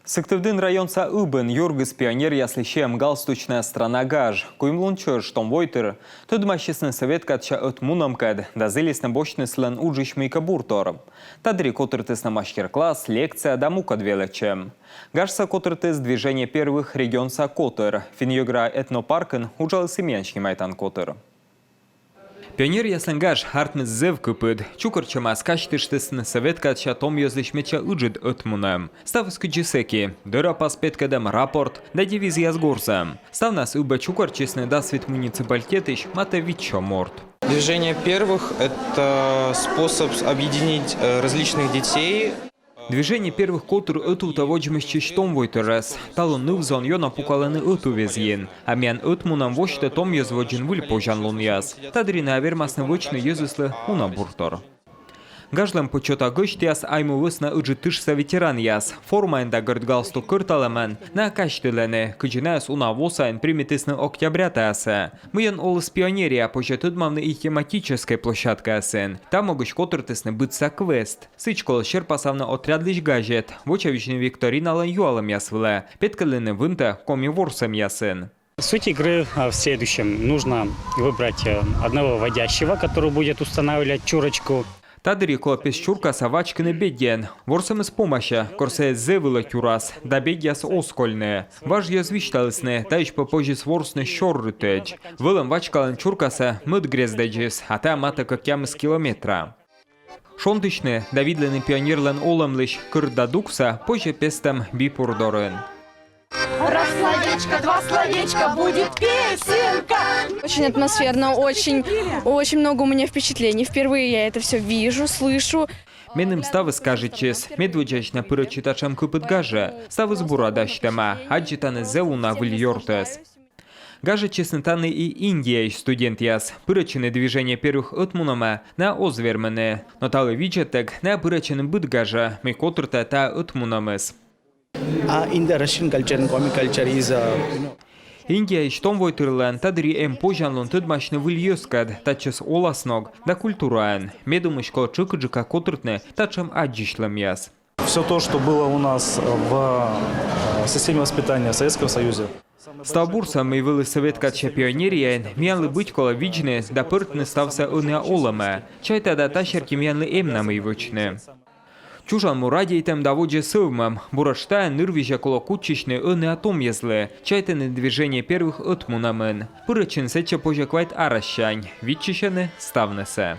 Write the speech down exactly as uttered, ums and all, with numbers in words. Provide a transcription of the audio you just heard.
Сыктывдін районса Ыбын юргис пионеръяслы сиӧм «Галстучная страна» гаж. Куим лун чӧж том войтыр тӧдмасисны сӧвет кадся ӧтмунӧмкӧд да зілисны босьтны сылӧн уджысь мыйкӧ буртор. Та дырйи котыртісны мастер-класс, лекция да мукӧд велӧдчӧм. Гажсӧ котыртіс «Движение первых» регионса котыр. Финн-йӧгра этнопаркын уджаліс и миян снимайтан котыр. Пионеръяслӧн гаж артмис зэв кыпыд. Чукӧртчӧмаӧс казьтыштісны сӧвет кадся том йӧзлысь медся ыджыд ӧтмунӧм. Ставыс кыдзи сэки: дӧрапас петкӧдӧм, рапорт да девизъяс горзӧм. Ставнас Ыбӧ чукӧртчисны дас вит муниципалитетысь матӧ витсё морт. Движение первых — это способ объединить э, различных детей. «Движение первых» котыр ӧтувтӧ водзмӧстчысь том войтырӧс. Талун ныв-зон ёна пукалӧны ӧтуввезйын. А миян ӧтмунӧм восьтӧ том йӧз водзын выль позянлунъяс. Та дырйи найӧ вермасны вӧчны йӧзыслы уна буртор. Гажлӧн почёта гӧсьтъяс Айму вӧсна Ыджыд тышса ветеранъяс. Формаӧн да гӧрд галстук кӧрталӧмӧн найӧ казьтылӧны, кыдзи найӧс уна во сайын примитісны «Октябрятаясӧ». Мыйӧн оліс пионерия, позьӧ тӧдмавны и тематическӧй площадкаясын. Та могысь котыртісны быдса квест. Сідз, колӧ серпасавны отрядлысь газет, вочавидзны викториналӧн юалӧмъяс вылӧ, петкӧдлыны вынтӧ коми ворсӧмъясын. Суть игры а, в следующем. Нужно выбрать э, одного водящего, который будет устанавливать чурочку. Та дырйи колӧ пес чуркасӧ вачкыны бедьӧн. Ворсӧмыс помасьӧ, кор сійӧ зэв ылӧ тюрас, да бедьяс оз кольны. Важ йӧз висьталісны, таысь пӧ позис ворсны сёр рытӧдз. Вӧлӧм вачкалӧны чуркасӧ мӧд грездӧдзыс, а тайӧ матӧ кӧкъямыс километра. Шонтысьны да видлыны пионерлӧн олӧмлысь кӧрт да дуксӧ позьӧ пестӧм бипур дорын. Раз словечко, два словечка, будет песенка. Очень атмосферно, очень, очень много у меня впечатлений. Впервые я это все вижу, слышу. Меным ставыс кажитчис. Медводдзаысь на пырӧдчи татшӧм кыпыд гажӧ. Ставыс бура дасьтӧма. Аддзи тані зэв уна выль ёртӧс. Гажӧдчисны тані и Индияысь студентъяс. Пырӧдчыны «Движение первых» ӧтмунӧмӧ найӧ оз вермыны. Но талы видзӧдтӧг найӧ пырӧдчӧны быд гажӧ, мый котыртӧ тайӧ ӧтмунӧмыс. Uh, in the Russian culture and Komi culture is, uh, you know, Индияысь том войтырлӧн та дырйи эм позянлун тӧдмасьны выль йӧзкӧд, татчӧс оласног да культураӧн. Ме думысь, колӧ тшӧкыдджыка котыртны татшӧм аддзысьлӧмъяс. Все то, что было у нас в э, системе воспитания в Советском Союзе. Став бурсӧ, мый вӧлі сӧвет кадся пионерияын, миянлы быть колӧ видзны да пӧртны ставсӧ ӧнія олӧмӧ. Чайта да, та серти миянлы эм на мый вӧчны. Чужан му радейтӧм да водзӧ сӧвмӧм. Буретш тайӧ нырвизя колӧ кутчысьны ӧнія том йӧзлы, чайтӧны «Движение первых» ӧтмунӧмын. Пырӧдчыны сэтчӧ позьӧ квайт арӧссянь, виччысьӧны ставнысӧ.